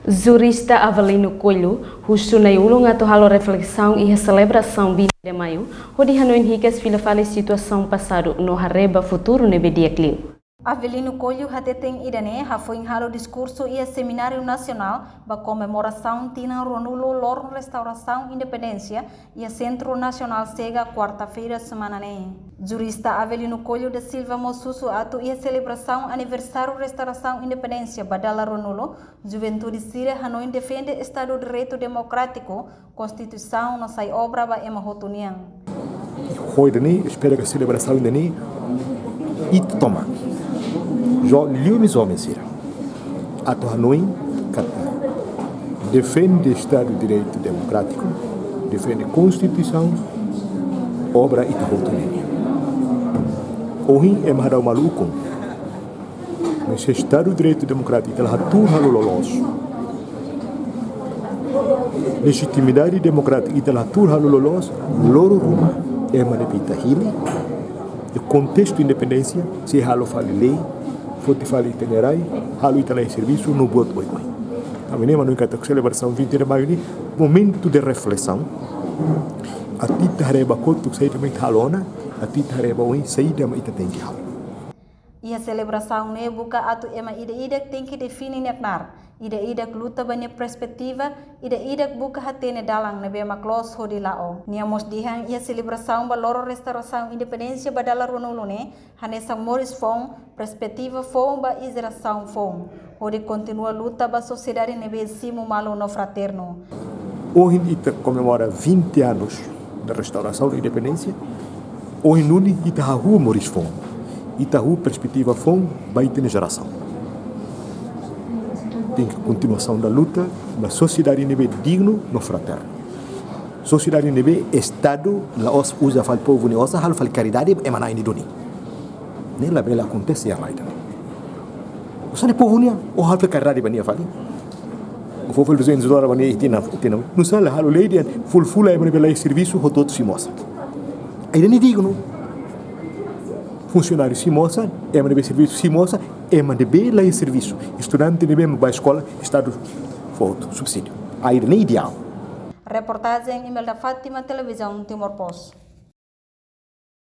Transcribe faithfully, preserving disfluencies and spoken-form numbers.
Jurista Avelino Coelho husu na'i-ulun atu halo reflesaun iha selebrasaun vinte de Maio, hodi hanoin hikas fila fali situasaun pasadu no haree ba futuru ne'ebé di'ak liu. Avelino Coelho hateten ida-ne'e hafoin halo diskursu iha Semináriu Nasionál ba komemorasaun tinan ruanulu loron restaurasaun independénsia iha Sentru Nasionál Sega, kuarta-feira semana ne'e. Jurista Avelino Coelho da Silva mós husu atu iha selebrasaun aniversáriu restaurasaun independénsia ba dala ruanulu, juventude sira hanoin defende Estadu Direitu Demokrátiku, Konstituisaun no sai obra ba ema hotu nian. Ho ida-ne'e, espera katak selebrasaun ida-ne'e ita tomak. Joven, liuliu joven sira atu hanoin katak defende Estadu Direitu Demokrátiku, defende Konstituisaun, obra ita hotu nian. Ohin ema hadau malu ukun. Mas se Estadu Direitu Demokrátiku ita la hatuur halo loloos, lejitimidade demokrátika ita la hatuur halo loloos, loron ruma ema ne'ebé ita hili iha kontestu independénsia sei halo fali lei, foti fali ita-nia rai, halo ita-nia servisu no buat oioin. Ami ne'e hanoin katak selebrasaun vinte de Maio ne'e momentu de reflesaun. Atu ita haree ba kotuk saida mak ita halo ona, atu ita haree ba oin saida mak ita tenke halo. Iha selebrasaun ne'e buka atu ema ida-idak tenke define nia knaar, ida-idak luta ba nia perspetiva, ida-idak buka hatene dalan ne'ebé mak loos hodi la'o. Nia mós dehan iha selebrasaun ba loron restaurasaun independénsia ba dala ruanulu ne'e hanesan moris foun, perspetiva foun ba jerasaun foun, hodi kontinua luta ba sosiedade ne'ebé simu malu no fraternu. Ohin ita komemora vinte anos da restaurasaun da independénsia. Ohin duni ita hahú moris foun, ita hahú perspetiva foun ba ita-nia jerasaun. Tenke kontinuasaun da luta ba sosiedade ne'ebé dignu no fraternu. Sosiedade ne'ebé Estadu la'ós uza fali povu nia osan halo fali karidade ba ema na'in-duni. Ne'e labele akontese iha rai ida-ne'e. Osan ne'e povu nian, ó halo fali karidade ba nia fali. Ó fó fali duzentos dólar ba nia, ita-nia, ita-nia. Nusá la halo lei dehan fulan-fulan ema ne'ebé la iha servisu hotu-hotu simu osan. Ida-ne'e dignu. Funsionáriu simu osan, ema ne'ebé servisu simu osan, ema ne'ebé la iha servisu, estudante ne'ebé mak bá eskola, Estadu fó hotu subsídiu. Ida-ne'e ideál. Reportajen Imelda Fátima, Televizaun Timor Post.